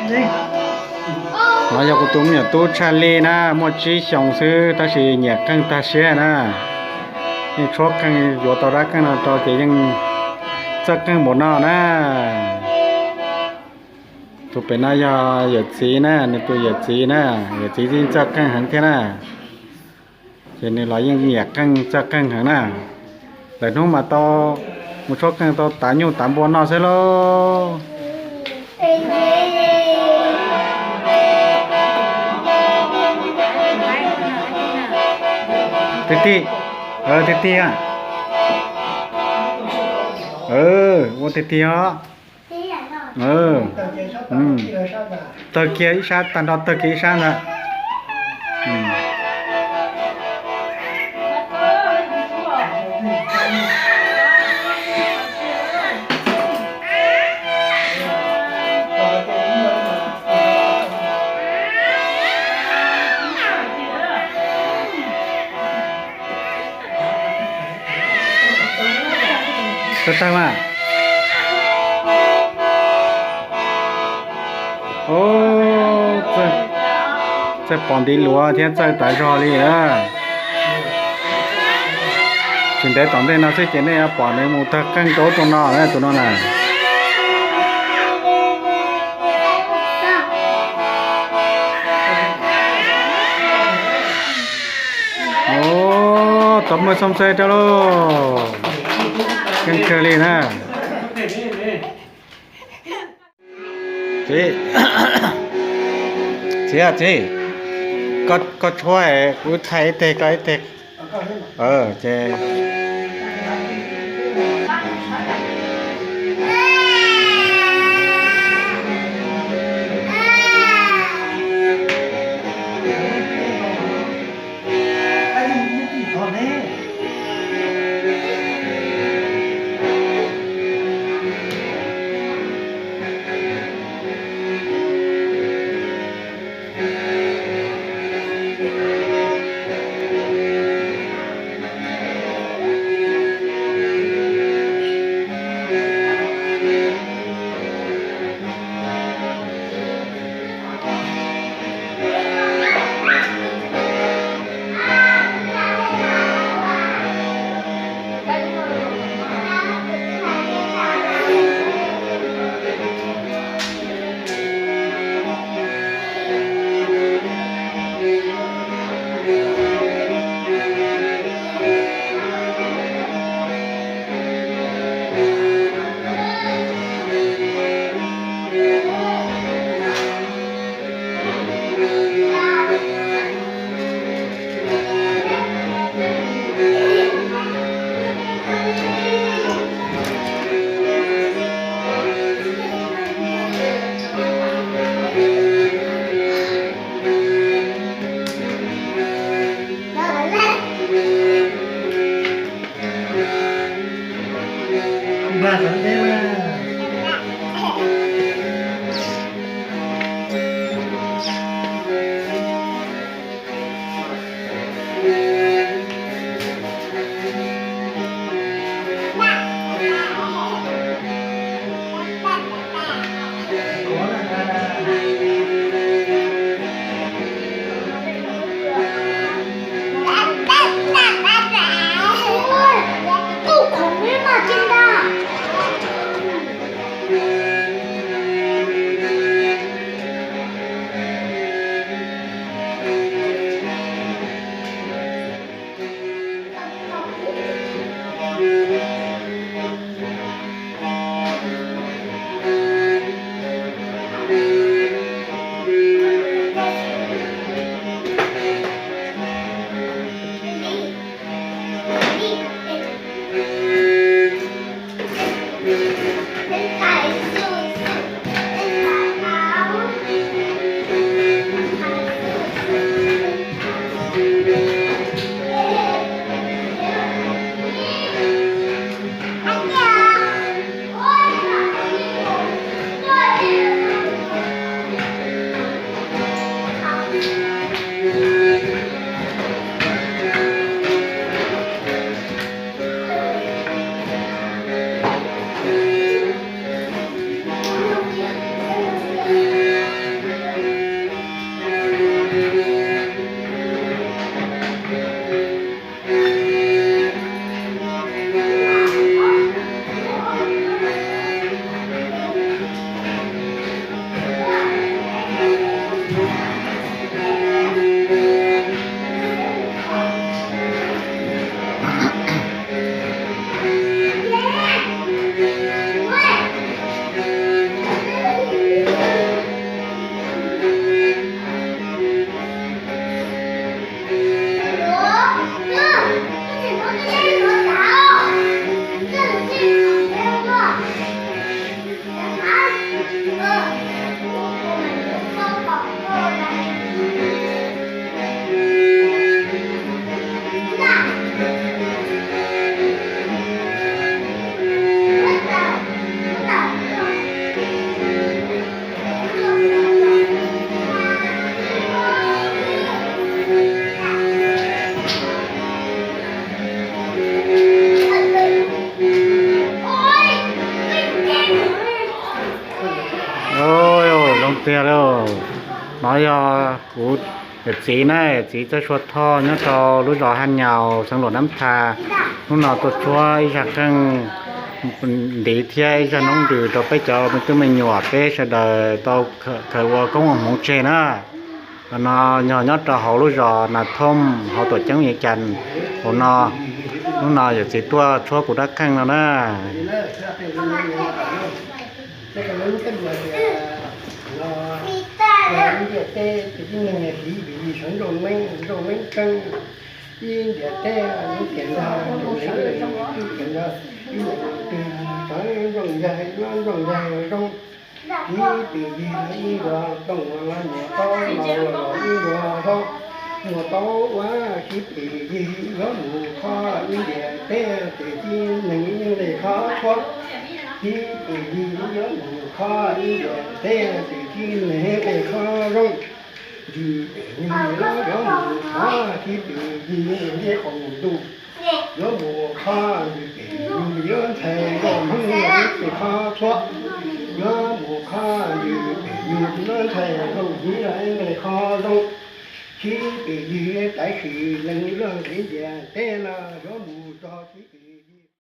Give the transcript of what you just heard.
No yog kuv tus me nyuam tub Tshaj Li na, muaj tsib xyoos xwb tab sis nyiam qeej tag siab na. Yeej tshuab qeej, yuav tau rab qeej no rau ces yeej txawj qeej npaum no na. Tus pem no yog yawm txiv na, nws tus yawm txiv na, yawm txiv yeej txawj qeej heev thiab na. Ces nws los yeej nyiam qeej txawj qeej heev na. Lawm hnub mas tau mus tshuab qeej tau tav nyuj tav npua noj xwb lauj. Tiag tiag, tiag tiag. Ua tiag tiag os. Tawg kiag ib sab, tag nrho tawg kiag ib sab ntag. Tawg tawg mas. Txawj pom ntiv luav thiab txawj tas zog li na. Tsis ntev tom ntej no xwb ces nej yuav pom nws mus tawg qeej rau ub rau no na, tus no na. Tau muaj xoo xai rau lauj. Keej kawg li na. Txiv, txiv, koj tshuab, kuv thaij ib teg koj ib teg. Ces Zoo tiag lauj. No yog kuv yawm txiv na, yawm txiv Txawj Sua Thoj nyob rau lub zos Haj Nyaus, xeev Luam Nab Tha. Hnub no tuaj tshuab ib zaj qeej ntiv thiab ib zaj noob nrws rau peb cov me tub me nyuam peb sawv daws tau khaws ua koob ua hmoov tseg na. Qhov no yog nyob rau hauv lub zos Nas Thooj hauv tuam ceeb Vias Cas hauv no. Hnub no yawm txiv tuaj tshuab kuv rab qeej no na. Ib ntiaj teb ces ib neeg hliv vim sawv nrauj neeb, nrauj neeb tseeb. Ib ntiaj teb lub tiam nrog tus neeg, ib tiam nrog ib neeg twg, sawv nrauj ncaig, nyob nrauj ncaig zoo. Ib pim yig ib ncuav tooj los nyuam taub los los ib ncuav hlob, muaj taub ua sib pim yig yuav mus khob ib ntiaj teb ces tib neeg ib leeg khob tshuab. Ib pim yig yuav mus khob ib ntiaj teb ces tib neeg ib leeg khob zoo. Ntws pem nyug yuav mus khob, ib pim yig ntiaj qaum ntuj yuav mus khob, ntws pem nyug yuav ntxhais nkaus hnub ib leeg khob tshuab. Yuav mus khob, ntws pem nyug yuav ntxhais nkaus hnub ib leeg khob zoo. Ib pim yig tab sis leej luag ib ntiaj teb no yuav mus txog ib pim